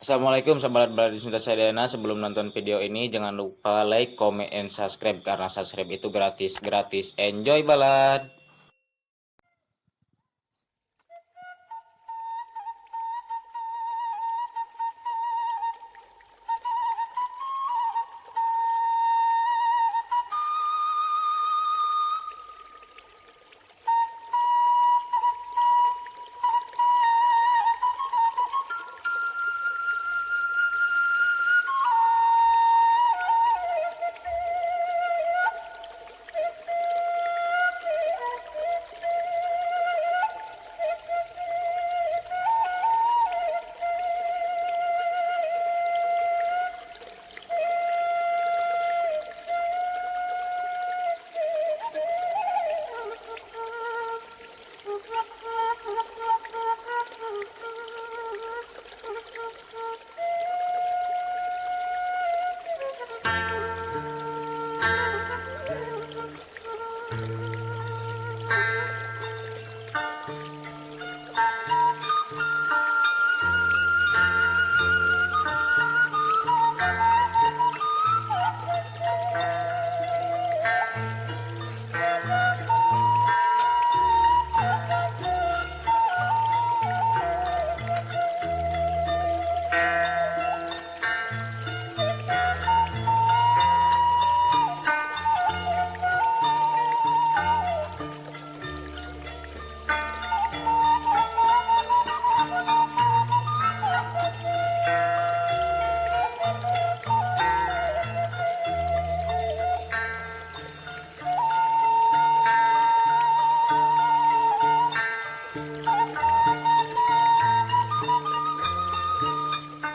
Assalamualaikum sahabat balad di Sunda Sadayana. Sebelum nonton video ini jangan lupa like, comment, and subscribe karena subscribe itu gratis, gratis. Enjoy balad.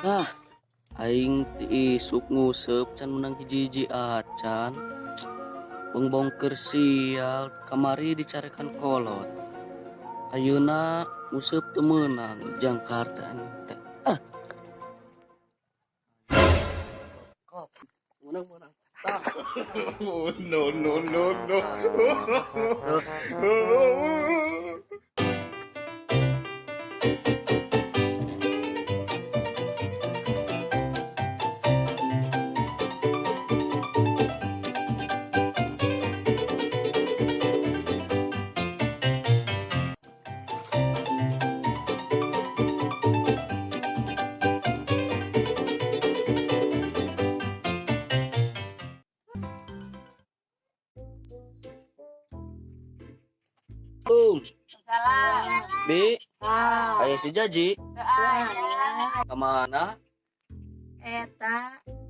Ah, aing ti isuk nguseup can menang hiji-hiji acan. Bongbongker sial kamari dicarekan kolot. Ayeuna nguseup teu meunang jangkardan teh. Ah. Kok menang-menang. Tah. Oh, no, no, no, no. Boom. Salam. Bi, Ah. aya si Jaji. Aya. Ka mana? Eta,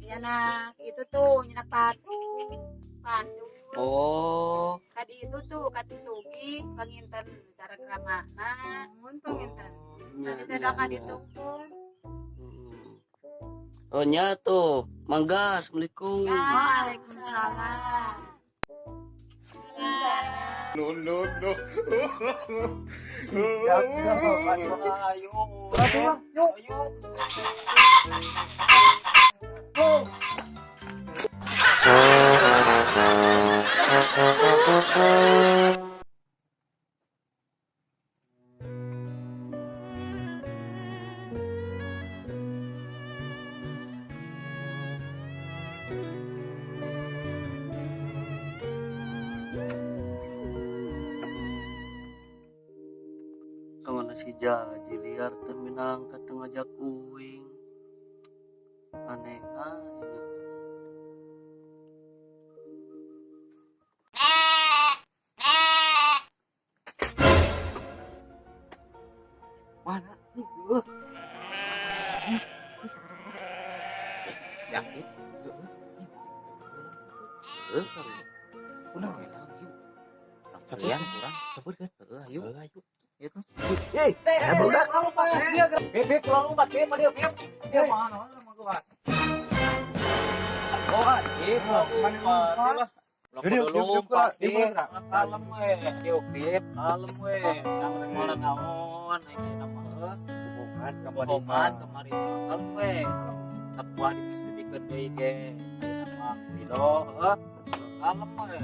nyanak itu tuh, nyanak pacu. Pacu. Oh, Kadi itu tuh, kadi Sugi, panginten sareng ramana. Mun panginten. Tadi teh da kadi tungkul. Oh nya tuh, mangga, assalamualaikum. Waalaikumsalam. No, no, no. Kamana si Jaji liar teh minang ka teu ngajak uing. Aneh aing. Mana? Sakit. Heeh, karunya. Kunaon eta? Sekalian kurang sebutkeun. Heeh, ayo. Ayo. Gitu. Hei, Saya budak. Beb, pulang lompat, beb, dia, beb. Dia mana? Mana gua? Oh, anjir, lompat. Jadi, Lompat, beb. Kalem we. Yuk, beb, kalem we. Nang sekolah naon, ini nama heuh. Bohongan, Bohongan kemarin kalem we. Ketua di geus dibikeun deui ge. Ayeuna mah geus lilo, heuh. Kalem we.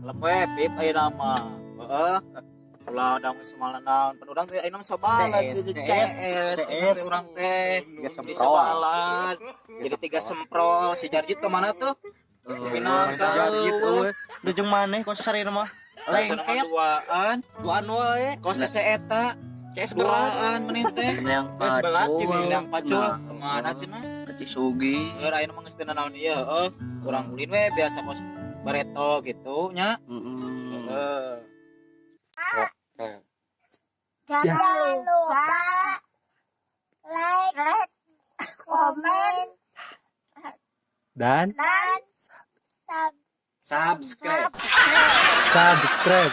Kalem we, beb ayeuna mah. Heeh. Ulah da geus moal naon. Pan urang teh ayeuna mah sabalad CS, gitu, CS, CS. Urang teh. Tiga Jadi semprol. sabalad. Jadi tiga semprol. Si Jarjit kemana tuh? Minang Jarjit ka. euy. Ujung maneh kos sarina mah. Lengket Duaan. Duaan wae. Kos ese eta. CS berat. Duaan menin teh. Yang Geus belat, pacul. gini. Yang pacul kemana cenah? Ke Cisugi. Keur ayeuna mah geus teu naon ieu heuh. Urang ulin we biasa kos bareto gitu nya. Heeh. Heeh. Jangan lupa like, komen, Dan dan Subscribe. subscribe. subscribe.